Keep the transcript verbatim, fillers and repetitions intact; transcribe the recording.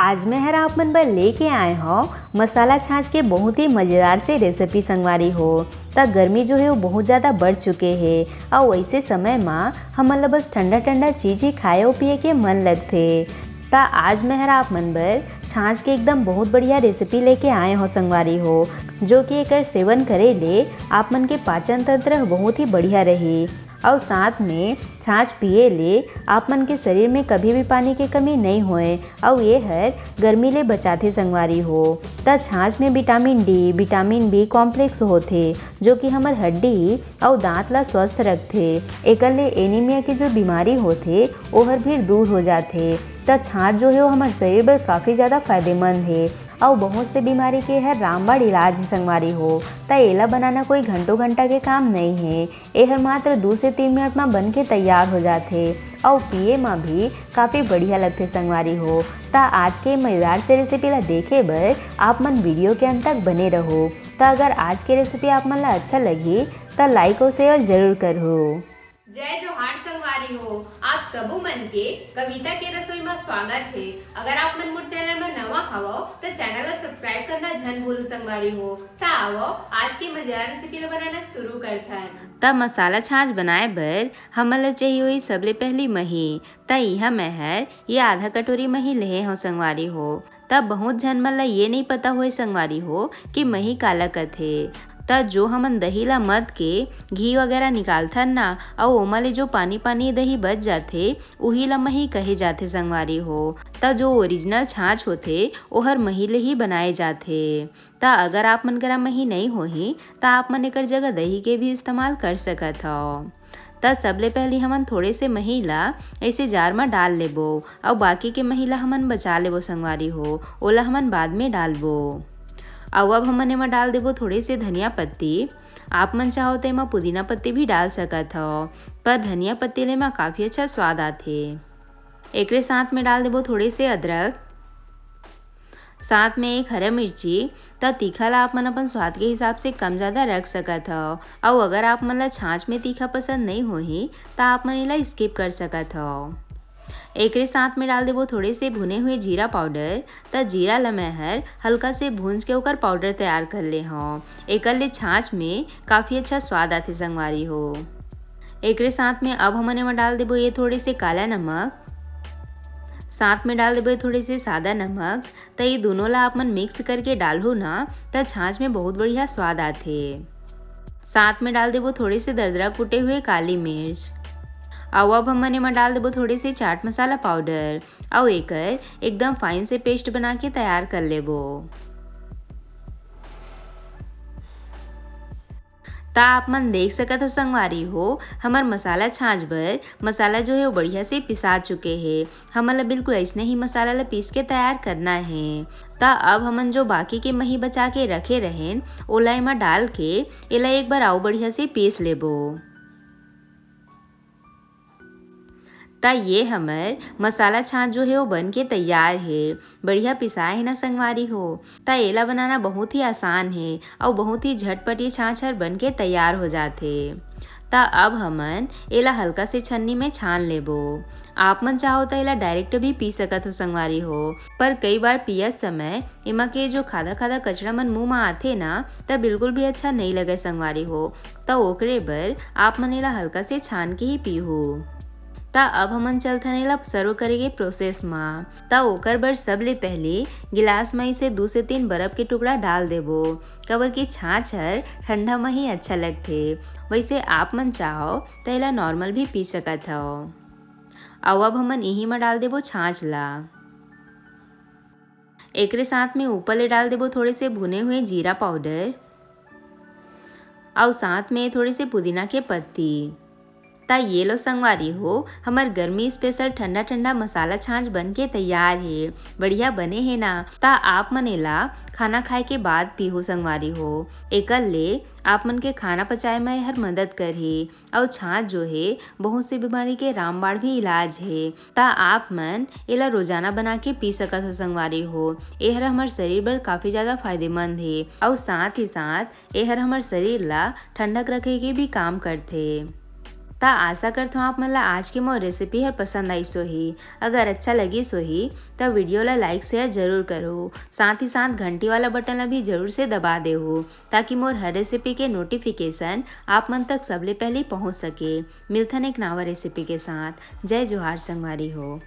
आज मैं हर आप मन बर लेके आए हौं मसाला छाछ के बहुत ही मजेदार से रेसिपी संगवारी हो। त गर्मी जो हे वो बहुत ज़्यादा बढ़ चुके हे, अउ ऐसे समय मा हमन ला बस ठंडा ठंडा चीज ही खाए अउ पिए के मन लगथे। त आज मैं हर आप मन बर छाछ के एकदम बहुत बढ़िया रेसिपी लेके आए हौं संगवारी हो, जो कि एकर सेवन करे ले आप मन के पाचन तंत्र बहुत ही बढ़िया रही। अउ साथ में छाछ पिए ले आप मन के शरीर में कभी भी पानी के कमी नहीं होए, अउ ये हर गर्मी ले बचाथे संगवारी हो। त छाछ में विटामिन डी, विटामिन बी कॉम्प्लेक्स होथे, जो कि हमर हड्डी अउ दांत ला स्वस्थ रखथे। एकर ले एनीमिया के जो बीमारी होथे, ओहर भी दूर हो जाथे। त छाछ जो हे, वो हमर शरीर बर काफ़ी ज़्यादा फायदेमंद हे, अउ बहुत से बीमारी के हर रामबाण इलाज हे संगवारी हो। त एला बनाना कोई घंटों घंटा के काम नहीं हे, एहर मात्र दू से तीन मिनट म बन के तैयार हो जाथे, अउ पिए म भी काफ़ी बढ़िया लगथे संगवारी हो। त आज के मज़ेदार से रेसिपी ला देखे बर आप मन वीडियो के अंत तक बने रहो। त अगर आज के रेसिपी आप मन ला अच्छा लगही, त लाइक अउ शेयर जरूर करहू। जय जोहार संगवारी हो, आप सबो मन के कविता के रसोई म स्वागत हे। अगर आप मन मोर चैनल म नवा हवव, त चैनल ला सब्सक्राइब करना झन भूलू संगवारी हो। त आवव, आज के मजेदार रेसिपी ला बनाना शुरू करथन। त मसाला छाछ बनाए बर हमन ला चाहिए होही सबले पहली मही। त इहाँ मैं हर ये आधा कटोरी मही लेहे हौं संगवारी हो। त बहुत झन मन ला ये नइ पता होए संगवारी हो कि मही काला कथे। त जो हमन दही ला मथ के घी वगैरह निकालथन ना, अउ ओमा ले जो पानी पानी दही बच जाथे, उही ला मही कहे जाथे संगवारी हो। त जो ओरिजिनल छाछ होथे, ओहर मही ले ही बनाए जाथे। त अगर आप मन करा मही नइ होही, त आप मन एकर जगह दही के भी इस्तेमाल कर सकत हव। त सबले पहली हमन थोड़े से मही ला ऐसे जार म डाल लेबो, अउ बाकी के मही ला हमन बचा लेबो संगवारी हो, ओला हमन बाद में डालबो। अउ अब हमन एमा डाल देबो थोड़े से धनिया पत्ती। आप मन चाहो त एमा पुदीना पत्ती भी डाल सकत हव, पर धनिया पत्ती ले एमा काफ़ी अच्छा स्वाद आथे। एकरे साथ में डाल देबो थोड़े से अदरक, साथ में एक हरा मिर्ची। त तीखा ला आप मन अपन स्वाद के हिसाब से कम ज़्यादा रख सकत हव, अउ अगर आप मन ला छाछ में तीखा पसंद नइ होही, त आप मन एला स्किप कर सकत हव। एकरे साथ में डाल देबो थोड़े से भुने हुए जीरा पाउडर। त जीरा ला मैं हर हल्का से भूंज के ओकर पाउडर तैयार कर ले हौं। एकर ले छाछ में काफ़ी अच्छा स्वाद आथे संगवारी हो। एकरे साथ में अब हमन एमा डाल देबो ये थोड़े से काला नमक, साथ में डाल देबो ये थोड़े से सादा नमक। त ये दोनों ला आप मन मिक्स करके डालहू ना, त छाछ में बहुत बढ़िया स्वाद आथे। साथ में डाल देबो थोड़े से दरदरा कूटे हुए काली मिर्च। अउ अब हमन एमा डाल देबो थोड़े से चाट मसाला पाउडर, अउ एकर एकदम फाइन से पेस्ट बना के तैयार कर लेबो। त आप मन देख सकत हो संगवारी हो, हमर मसाला छाछ बर मसाला जो हे वो बढ़िया से पिसा चुके हे। हमन ला बिल्कुल अइसने ही मसाला ला पीस के तैयार करना हे। त अब हमन जो बाकी के मही बचा के रखे रहेन, ओला एमा डाल के एला एक बार अउ बढ़िया से पीस लेबो। त ये हमर मसाला छाछ जो हे वो बन के तैयार हे। बढ़िया पिसाए हे ना संगवारी हो। त एला बनाना बहुत ही आसान हे अउ बहुत ही झटपट ये छाछ हर बन के तैयार हो जाथे। त अब हमन एला हल्का से छन्नी में छान लेबो। आप मन चाहो त एला डायरेक्ट भी पी सकत हो संगवारी हो, पर कई बार पियत समय एमा के जो खादा खादा कचरा मन मुंह म आथे ना, त बिल्कुल भी अच्छा नइ लगय संगवारी हो। त ओकरे बर आप मन एला हल्का से छान के ही पीहू। त अब हमन चलथन एला सर्व करे के प्रोसेस म। त ओकर बर सबले पहले गिलास म इसे दू से तीन बर्फ के टुकड़ा डाल देबो, काबर कि छाछ हर ठंडा म ही अच्छा लगथे। वैसे आप मन चाहो त एला नॉर्मल भी पी सकत हव। अउ अब हमन इही म डाल देबो छाछ ला। एकरे साथ में ऊपर ले डाल देबो थोड़े से भुने हुए जीरा पाउडर अउ साथ में थोड़े से पुदीना के पत्ती। त ये लो संगवारी हो, हमर गर्मी स्पेशल ठंडा ठंडा मसाला छाछ बन के तैयार हे। बढ़िया बने हे ना? त आप मन एला खाना खाए के बाद पीहू संगवारी हो। एकर ले आप मन के खाना पचाए म एहर मदद करही। अउ छाछ जो हे, बहुत से बीमारी के रामबाण भी इलाज हे। त आप मन एला रोजाना बना के पी सकत हो संगवारी हो। एहर हमर शरीर बर काफी ज्यादा फायदेमंद हे अउ साथ ही साथ एहर हमर शरीर ला ठंडक रखे के भी काम करथे। त त आशा करथों आप मन ला आज के मोर रेसिपी हर पसंद आइस होही। अगर अच्छा लगिस होही त वीडियो ला लाइक शेयर जरूर करो, साथ ही साथ घंटी वाला बटन ला भी जरूर से दबा देहू, ताकि मोर हर रेसिपी के नोटिफिकेशन आप मन तक सबले पहले पहुंच सके। मिलथन एक नावा रेसिपी के साथ। जय जोहार संगवारी हो।